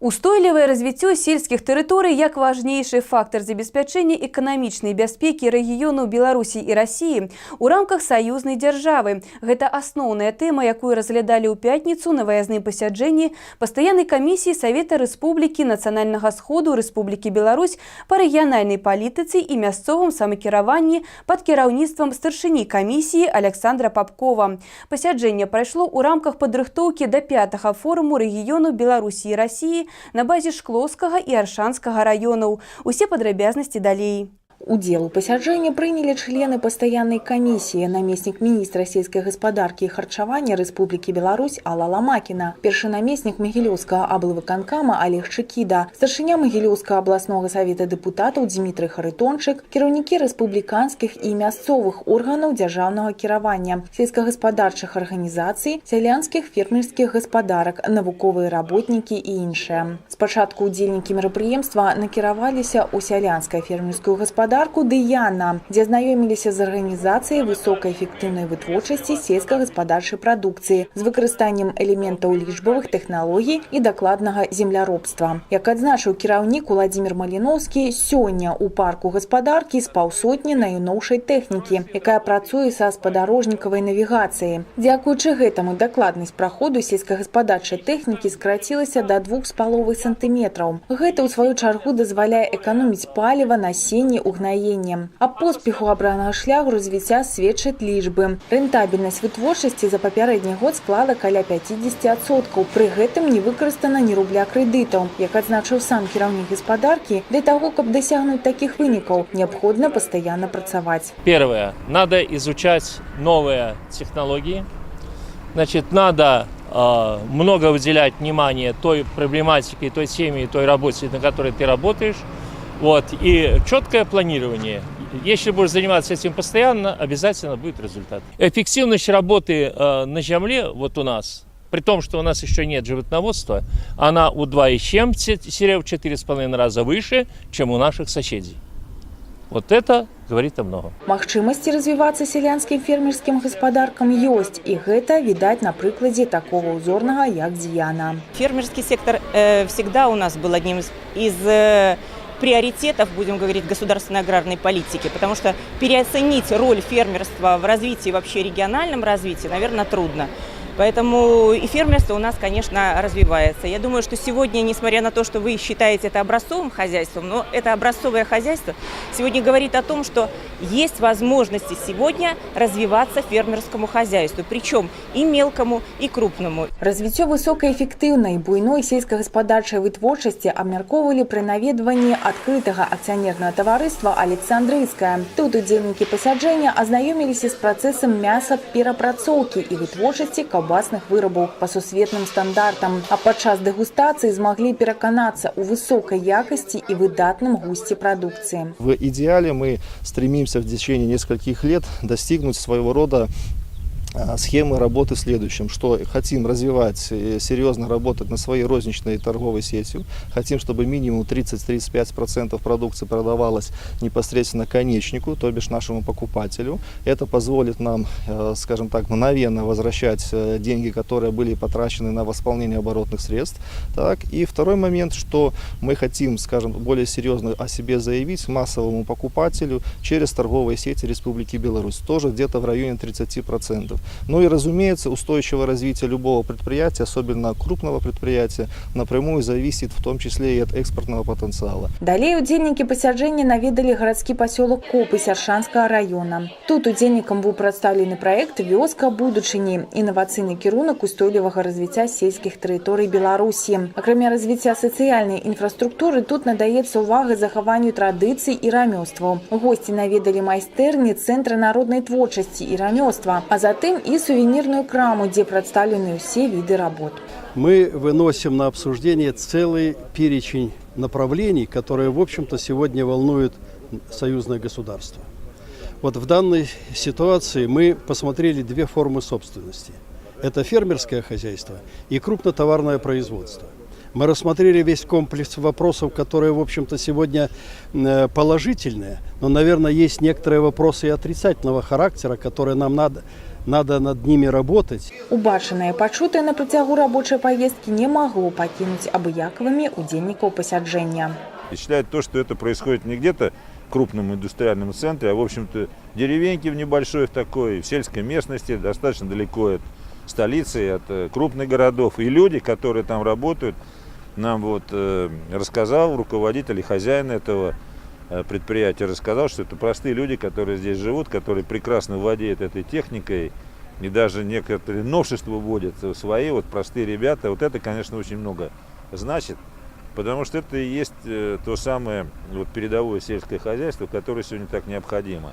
Устойлівае развіццё сельскіх тэрыторый як важнейшы фактар забеспячэння эканамічнай бяспекі рэгіёнаў Беларусі і Расіі ў рамках саюзнай дзяржавы. Гэта асноўная тэма, якую разглядалі ў пятніцу на выязным пасяджэнні пастаяннай камісіі Савета Рэспублікі Нацыянальнага сходу Рэспублікі Беларусь па рэгіянальнай палітыцы і мясцовым самакіраванні пад кіраўніцтвам старшыні камісіі Аляксандра Папкова. Пасяджэнне прайшло ў рамках падрыхтоўкі да пятага форуму рэгіёну Беларусі і Расіі на базе Шклоўскага і Аршанскага раёнаў. Усе падрабязнасці далей. Удзел у пасяджэнні прынялі члены пастаяннай камісіі, намеснік міністра сельскай гаспадаркі і харчавання Рэспублікі Беларусь Алла Ламакіна, першы намеснік Магілёўскага аблвыканкама Алег Чыкіда, старшыня Магілёўскага абласнога савета дэпутатаў Дзмітрый Харытончык, кіраўнікі рэспубліканскіх і мясцовых органаў дзяржаўнага кіравання, сельскагаспадарчых арганізацый, сялянскіх фермерскіх гаспадарак, навуковыя работнікі і іншыя. Спачатку удзельнікі мерапрыемства накіраваліся ў сялянскую фермерскую гаспадарку «Дыяна», дзе знаёміліся з арганізацыяй высокаэфектыўнай вытворчасці сельскагаспадарчай прадукцыі з выкарыстаннем элементаў лічбавых тэхналогій і дакладнага земляробства. Як адзначыў кіраўнік Уладзімір Маліноўскі, сёння ў парку гаспадаркі з паўсотні найноўшай тэхнікі, якая працуе са спадарожнікавай навігацыяй. Дзякуючы гэтаму дакладнасць праходу сельскагаспадарчай тэхнікі скарацілася да 2,5 сантыметраў. Гэта, ў сваю чаргу, дазваляе эканоміць паліва, насенне, угнаенне. Аб поспеху абранага шляху развіцця сведчаць лічбы. Рэнтабельнасць вытворчасці за папярэдні год склала каля 50%. Пры гэтым не выкарыстана ні рубля крэдытаў. Як адзначыў сам кіраўнік гаспадаркі, для таго, каб дасягнуць такіх вынікаў, неабходна пастаянна працаваць. Первое. Надо изучать новые технологии. Значит, надо много уделять внимания той проблематике, той теме и той работе, на которой ты работаешь. Вот. И четкое планирование. Если будешь заниматься этим постоянно, обязательно будет результат. Эффективность работы на земле вот у нас, при том, что у нас еще нет животноводства, она у 2,7 в 4,5 раза выше, чем у наших соседей. Вот это говорит о многом. Магчымасці развівацца сялянскім фермерскім гаспадаркам ёсць, і гэта відаць на прыкладзе такога ўзорнага, як «Дыяна». Фермерский сектор всегда у нас был одним из приоритетов, будем говорить, государственной аграрной политики, потому что переоценить роль фермерства в развитии, вообще региональном развитии, наверное, трудно. Поэтому и фермерство у нас, конечно, развивается. Я думаю, что сегодня, несмотря на то, что вы считаете это образцовым хозяйством, но это образцовое хозяйство сегодня говорит о том, что есть возможности сегодня развиваться фермерскому хозяйству, причем и мелкому, и крупному. Развіццё высокаэфектыўнай буйной сельскагаспадарчай вытворчасці абмяркоўвалі пры наведванні адкрытага акцыянернага таварыства «Александрыйскае». Тут удзельнікі пасяджэння азнаёміліся з працэсам мясаперапрацоўкі і вытворчасці каўбасных вырабаў па сусветным стандартам. А падчас дэгустацыі змаглі пераканацца ў высокай якасці і выдатным гусце прадукцыі. В идеале мы стремимся в течение нескольких лет достигнуть своего рода схемы работы в следующем, что хотим развивать, серьезно работать над своей розничной торговой сетью, хотим, чтобы минимум 30-35% продукции продавалось непосредственно конечнику, то бишь нашему покупателю. Это позволит нам, скажем так, мгновенно возвращать деньги, которые были потрачены на восполнение оборотных средств. Так. И второй момент, что мы хотим, скажем, более серьезно о себе заявить массовому покупателю через торговые сети Республики Беларусь, тоже где-то в районе 30%. Ну и, разумеется, устойчивое развитие любого предприятия, особенно крупного предприятия, напрямую зависит в том числе и от экспортного потенциала. Далей удзельнікі пасяджэння наведалі гарадскі пасёлак Копысь Аршанскага района. Тут удзельнікам быў прадстаўлены праект «Вёска будучыні», інавацыйны кірунак устойлівага развіцця сельскіх тэрыторый Беларусі. Акрамя развіцця сацыяльнай інфраструктуры, тут надаецца ўвага захаванню традыцый і рамёстваў. Госці наведалі майстэрні Цэнтра народнай творчасці і рамёства, а затым і сувенірную краму, дзе прадстаўлены ўсе віды работ. Мы выносим на обсуждение целый перечень направлений, которые, в общем-то, сегодня волнуют союзное государство. Вот в данной ситуации мы посмотрели две формы собственности. Это фермерское хозяйство и крупнотоварное производство. Мы рассмотрели весь комплекс вопросов, которые, в общем-то, сегодня положительные, но, наверное, есть некоторые вопросы и отрицательного характера, которые нам надо Надо над ними работать. Убачанае і пачутае на працягу рабочай паездкі не магло пакінуць абыякавымі удзельнікаў пасяджэння. Впечатляет то, что это происходит не где-то в крупном индустриальном центре, а, в общем-то, деревеньке в небольшой в такой, в сельской местности, достаточно далеко от столицы, от крупных городов. И люди, которые там работают, нам вот рассказал руководитель и хозяин этого предприятия, рассказал, что это простые люди, которые здесь живут, которые прекрасно владеют этой техникой, и даже некоторые новшества вводят свои, вот простые ребята. Вот это, конечно, очень много значит, потому что это и есть то самое вот передовое сельское хозяйство, которое сегодня так необходимо.